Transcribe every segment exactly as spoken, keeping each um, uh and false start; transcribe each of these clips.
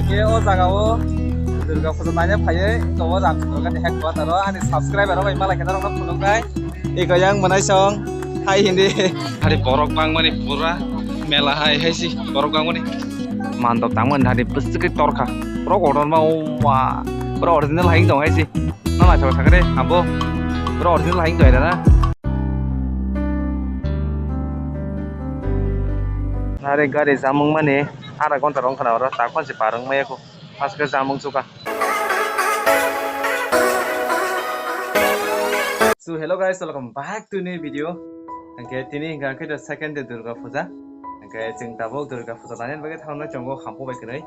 Ke o jaga o Durga Puja naina phaiwi tongo Ramchandra Ghat ni headquarter o, ani subscriber rok bai malai khe norok no phunuknai. Eko yang mwnai song hai hindi. Hari borok bangmani pura mela hai hai si borok bangmani. Mandop tangmani hari bwswk khe torkha. Borok order ma o wa. Borok original hai tong hai si. Nana chok sakre abo. Borok original hai tong hai na. Hari gari jamung mani. Ara gonta rong khana oro tak pansi parwng maya ko. Paske jamung chuka. So hello guys, welcome back to new video. Hingke tini hingka hingke the second day Durga Puja. Hingke chwng tabuk Durga Puja naina bagwi thangna chongo hampu bai kwnwi.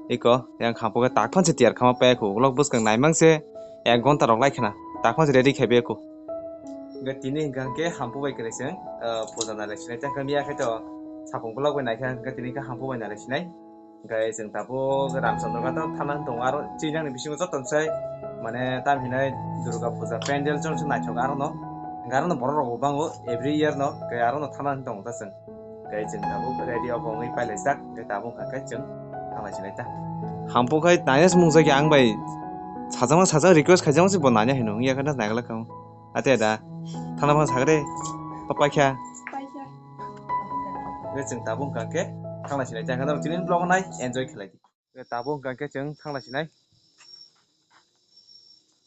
Iko yang hampu khe tak pansi tiyar khama paya ko. Vlog bwskang naimang se ek gonta rok lai khana. Tak pansi ready khai baya ko. Hingke tini hingka hingke hampu bai kwnwi chwng, ah, puja nai lai sinai. Tangka miya khe to sapung vlog bai naikha hingke tini khe hampu bai nai lai sinai. Hingke chwng tabuk Ramchandra Ghat o thana wng tongo, aro chini bisingo joto sai mane tam hinai Durga Puja pandal chwng se naithok aro no, hingke aro no borok rok bo bango every year no, hingke aro no thana wng tongo ta chwng. Hingke chwng tabuk ready o bo wngwi pailaijak, hingke tabuk hingke chwng thanglai sinai ta. Hampu khai naina se mungsa khe ang bai sajak sajak request khaijak se bo naina hino wngya khe naikha khe. Ate da thana phang sakre papai kha. Hingke chwng tabuk hingke thanglai sinai ta, hingke tini vlog nai enjoy khlai. Tabuk hingka khe chwng thanglai sinai.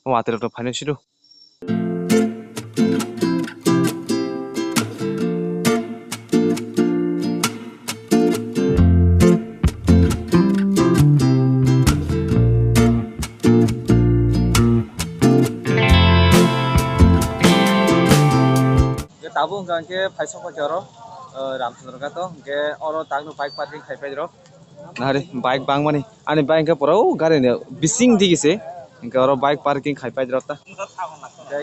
O watwi rok phaino sido. Tabuk hingka khe phaisok phaikhe oro, o, Ramchandra Ghat o, hingke oro takno bike parking khai pai rok. Nahari bike bangmani. Ani bike khe pura o gari ni bising digi se. Hingke oro bike parking khai pai rok ta.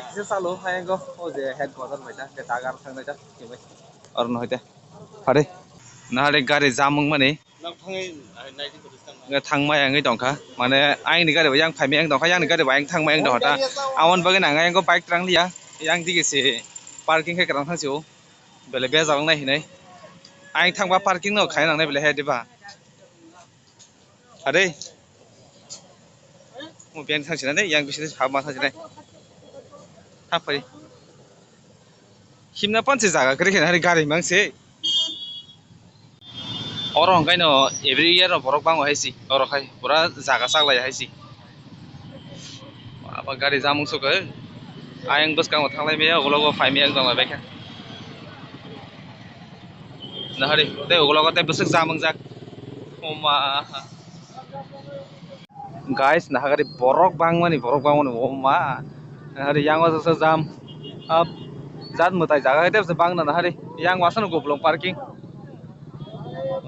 Kisa chalo hai go o je headquarter bai ta, ke tagar thang bai ta. Oro no hai ta. Pare. Nahari gari jamung mani. Nang thangwi nai, nai. Nge thangmai wngwi tongkha. Mane ayangni gari bo yang phaimai wng tongkha, yangni gari bo ayang thangmai wng tongkha ta. Aboni bagwi nang ayang bike twlang liya. Yang digi se parking khe kwrang thang sio. Bele bejal wngnai hinai. Ayang thangba parking no khai nangnai bele he diba. Are. Mo biang thang sinai, yang bisini hapma thang sinai. Thang phai. Himna panse jaga kwrwi khe hari gari mang se. Oro hwnkhe no every year no borok bango hai si. Oro khai pura jaga chaklai hai si. Abo gari jamung sukha. Ayang bwskango thanglai maya, ulo bo phai maya wng tong lai baikha. Nahari tei ulo tei bwswk jamung jak. Oma. Guys, nahagari borok bangmani, borok bangmani, oma. Nahari yang o jasa jam. Ap, jat mwtai jaga hai tebse bang na nahari. Yang wasa no goblong parking.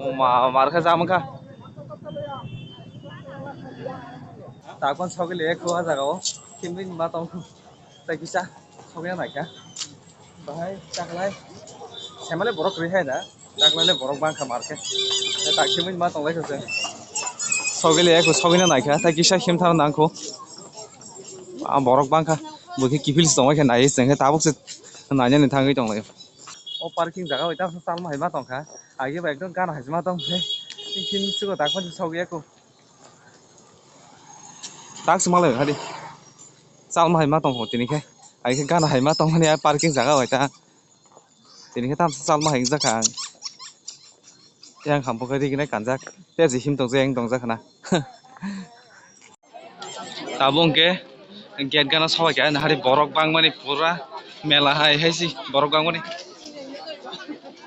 Oma, mar kha jam kha. Takon sogile ek kho jaga o. Kimni ma tong. Tei kisa sogwi naikha. Bahai taklai. Semale borok kwrwi hai da. Taklai le borok bangkha market. Tei tak simi ma tonglai kha chwng. Sogwi le eko sogwi na naikha. Tei kisa himthar nangkho. A borok bangkha. Bo khe kiphil se tongwi khe nai chwng khe tabuk se nainani thangwi tonglai. O parking jaga bai tamo salma hai ma tongkha. Agi bai ekdom gana hai ma tong khe. Him sugo tak sogwi eko. Tak se malai hari. Chalma hai ma tong kho tini khe. Ai khe gana hai ma tong mani a parking jaga bai ta. Tini khe tam chalma hai wngjakha ang. Yang ham bo khe riginai kanjak. Te je him tong je yang tong jak na. Tabuk hwnkhe gate gana sobai kha hari borok bangmani pura mela hai hai si borok bangmani.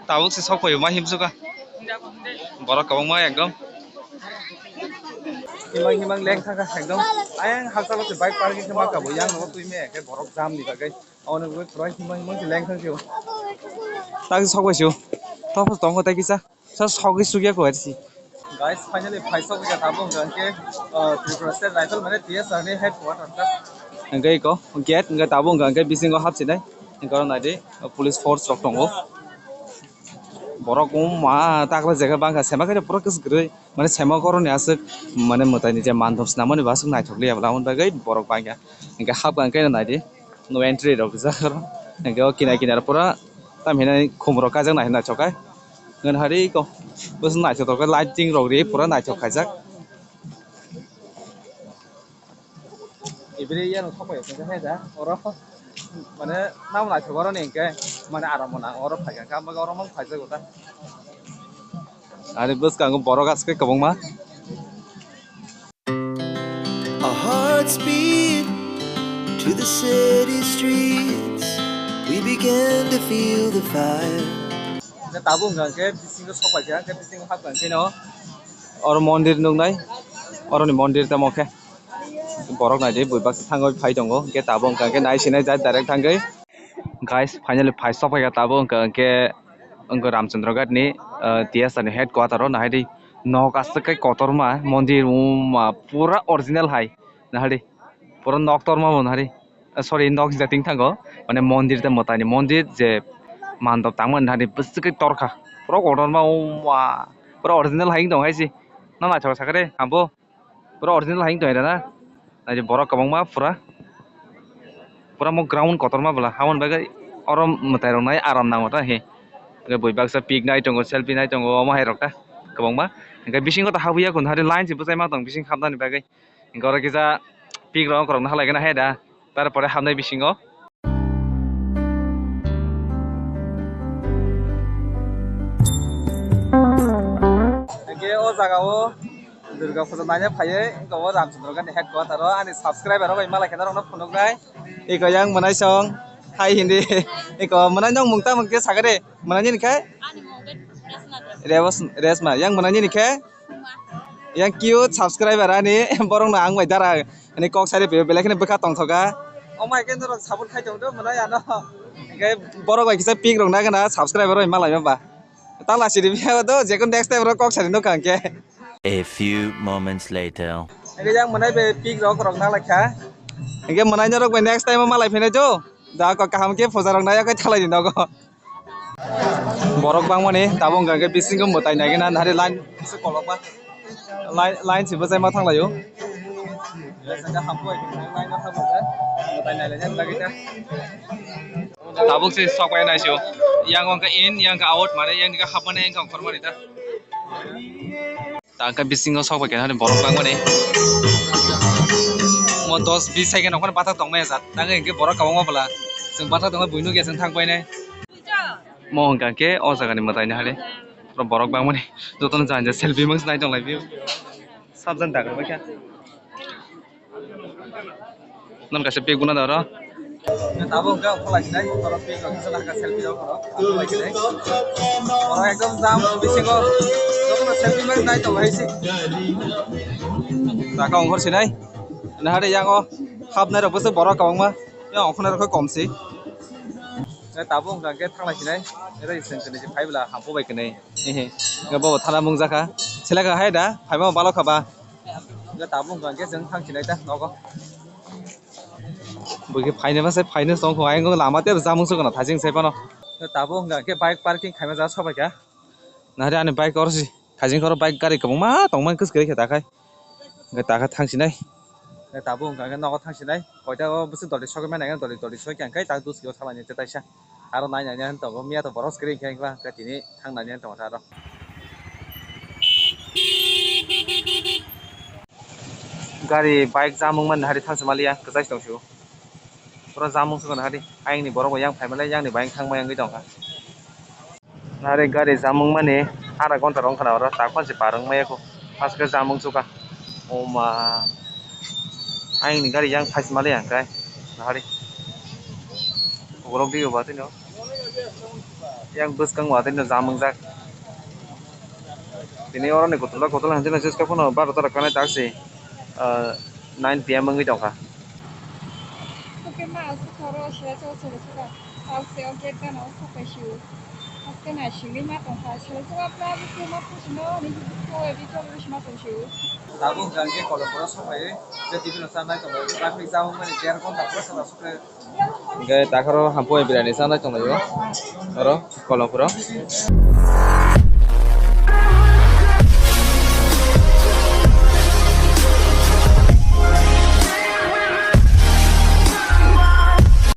Tabuk se sok phai ma himsukha. Borok kwbangma ekdom. Himang himang leng thangkha ekdom. Ayang hakchalo se bike parking khe ma kabo yang nogo twi me khe borok jam ni bagwi. Ono gwi pura himang himang se leng thang sio. Tak sok bai sio. Topos tongo tai kisa. Sa sogwi sugya ko arsi. Guys, finally phaisok wngkha tabuk hwnkha khe, uh, Tripura State Rifle mane T S R ni headquarter ta. Hwnkhe iko gate hwnkhe tabuk hwnkha khe bisingo hapsinai. Hwnkhe oro naidi, uh, police force rok tongo. Borok wngma takla jaga bangkha sema khe borok kwswk kwrwi mane sema koroni aswk mane mwtaini je mandop swnamani bo aswk naithok liya bwla aboni bagwi borok bangya. Hwnkhe hapkha hwnkhe naidi. No entry rok rijak oro. Hwnkhe o kinar kinar pura tam hinai khum rok kaijaknai hinwi naithok khe. Ngan hari ko. Bwswk naithok khe lighting rok ri pura naithok khaijak. Ibri yano sopai khe hai da oro mane nam lai thok oro ni hwnkhe mane aram nang oro phai kha oro mang phai jago ta. Ani bwskango borok aske kwbangma. Our hearts beat to the city streets. We begin to feel the fire. Tabuk hwnkha khe bisingo sopai kha, khe bisingo hapkha khe no oro mondir nuknai, oroni mondir tamo khe. Borok naidi bui baksa thangwi phai tongo, hwnkhe tabuk hwnkha khe nai sinai jai direct thangwi. Guys, finally phai sopai kha tabuk hwnkha khe wngkha Ramchandra Ghat ni, ah, T S R ni headquarter o nahai di nok aswk khe kotorma mondir wngma pura original hai nahai di pura nok torma bo nahai di. Ah, sorry, nok jila ting thango mane mondir tei mwtai ni mondir je mandop tangmani nahai di bwswk khe torkha pura kotorma wngma pura original hai wng tong hai se. No naithok sakha de abo. Pura original hai wng tong na. Naidi borok kwbangma pura. Pura mo ground kotorma bwla. Haboni bagwi oro mwtai rok nai aram nango ta he. Hwnkhe bui baksa pic nai tongo, selfie nai tongo, omo hai rok ta kwbangma. Hwnkhe bisingo ta habwi ya kun hari line se bwchai ma tong bising habnani bagwi. Hwnkhe oro kisa pic rok ongkhorok na halai gana hai da. Tarpore habnai bisingo. Hwnkhe o jaga o Durga puja naina phaiwi wngkha o Ramchandra Ghat ni headquarter o ani subscriber rok bai malai khe norok no phunuknai. Iko yang mwnai song hai hindi. Iko mwnai nong mung ta mung khe sakha de mwnai ni khe? Ani mung khe Resma. Rebos-, Resma yang mwnai ni khe? Yang cute subscriber ani borok no ang bai dara ani kok sari pio belai kheno bwkha tongthoka. O mai khe norok support khai tong do mwnai ano. Hwnkhe borok bai kisa pic rok nai gana subscriber rok malai ma ba. Tala siri biya do jekon next time rok kok sari nukha hwnkhe. A few moments later. Hwnkhe yang mwnai bai pic rok rok nang lai kha. Hwnkhe mwnai norok bai next time malai phinai do. Da kok kaham khe puja rok nai khe thalai di nogo. Borok bangmani tabuk hwnkha khe bisingo mwtai naigena nahari line se kolokma. Line, line se bwchai ma thanglaio. Line no thangbo, mwtai nailaina bagwi ta. Tabuk se sok bai naisio. Yang wngkha in, yang kha out, mane yang kha hapmani, yang kha ongkhormani ta. Ta hwnkhe bisingo sok bai khe hani borok bangmani. Mo dos bis second okhorno bathak tongmaya jat. Nang hwnkhe borok kwbangma bwla. Chwng bathak tongma buino khe chwng thang painai. Mo hwnkha khe o jagani mwtai ni hali. Borok bangmani jotono janja selfie mangsa nai tong lai phio. Sabjani dagar bai kha. Non kaisa pik guna daro. Tabuk hwnkhe okhorlai sinai, borok pik rok kisa laka selfie rok borok okhorlai sinai. Borok ekdom jam bisingo jotono selfie mangsa nai tong lai si. Taka ongkhor sinai. Nahari yango hapnai rok bwswk borok kwbangma. Yang okhornai rok khe kom si. Tabuk hwnkha khe thanglai sinai. Ere iseng kene phai bwla hampu bai kene. Hehe. Bo thana mung jakha. Selekha hai da. Phaima balok kha ba. Tabuk hwnkha khe chwng thang sinai ta nogo. Bo khe phaina ma se phaina song kho. Ayang lama te jamung sukana thajing sai pano. Tabuk hwnkha khe bike parking khaima ja sobai kha. Nahari ani bike or si. Thajing khoro bike gari kwbangma tongmani kwswk kwrwi khe takhai. Hwnkhe takha thangsinai. Hwnkhe tabuk hwnkha khe nogo thangsinai. Koita o bwswk doli sogwi manya hwnkhe doli doli soi khe hwnkhe tak duski o thalani tei taisa. Aro nai nai nai tongo miya to boros kwrwi hwnkhe hwnkhe tini thang nai nai tongo aro. Gari bike jamung mani hari thangsi maliya kwchai tong sio. Pura jamung sukha nahadi. Ayang ni borok bo yang phai male yang ni bayang thang bayang tongkha. Nare gari jamung mani ara gonta rong khana oro tak pansi parwng maya kho. Paske jamung sukha. Oma. Ayang ni gari yang phai male yang kai. Nahadi. Borok di ba tino. Yang bwskang wa tino jamung jak. Tini oro ni kotol kotol hanjil hanjil khe phano baro tora kanai tak si, ah, nine P M wngwi tongkha. Oke ma aswk horo sila chok chok chok. Salse o gate gana o sopai sio. Aste na singwi ma tongkha. Sila chok apra abu khe ma pusi no ni ko ebi chok ma tong sio. Tabuk hwnkha hwnkhe Kolompuro sopai je T V no chanai tongo. Traffic jam wngmani der ghonta pura sala sukre. Hingke takhoro hampui birani chanai tonglaio oro Kolompuro.